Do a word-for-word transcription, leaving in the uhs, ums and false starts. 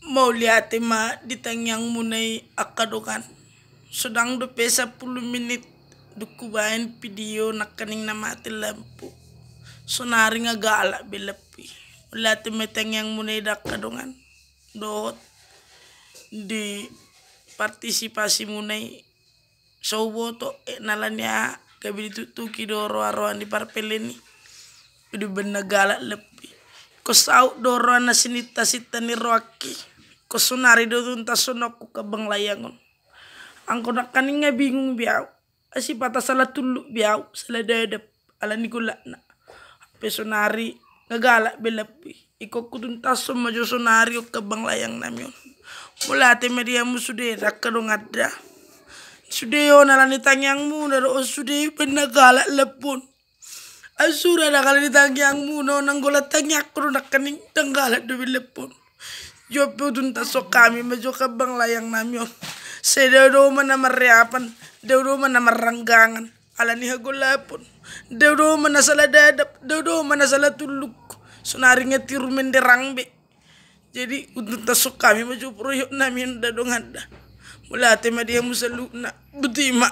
Mauliate ma di tangiangmuna i angka dongan. So dang dope sampulu menit dung hubaen video nangkaning na mate lampu. Sonari nga galak be lampu i. Mauliate ma di tangiangmuna i da angka dongan. Dohot di partisipasimuna i. So huboto, eh, na alani aha, gabe dituktuki do roha-roha ni parpele i. Udu baen na galak lampu i. Ingkon saut do roha na sininta-sinta ni rohangki. Ingkon sonari do tuntas sonangku kambang layang on. Anggo nangkaning nga bingung be au. Asi pata sala tulluk be au, sala dadap. Alani golakna. Hape sonari nga galak be lampu i. Ingkon hutuntashon ma jo sonari on kambang layang nami on. Mauliate ma di hamu sude da angka dongan da. Sude on alani tangiangmuna do on sude baen na galak lampu on. Ai sura da alani tangiangmuna on, anggo lan tangiangku do nangkaning dang galak dope lampu on. Jop pe hutuntashon hami ma jo kambang layang nami on. Sai dao-dao ma na marreapan, dao-dao ma na marranggangan. Alani hagolapon. Dao-dao ma na sala dadap, dao-dao ma na sala tulluk. Sonari nga tiur menderang be. Jadi, hutuntashon hami ma jo parrohahon nami on da dongan da. Mauliate ma di hamu saluhutna. Botima.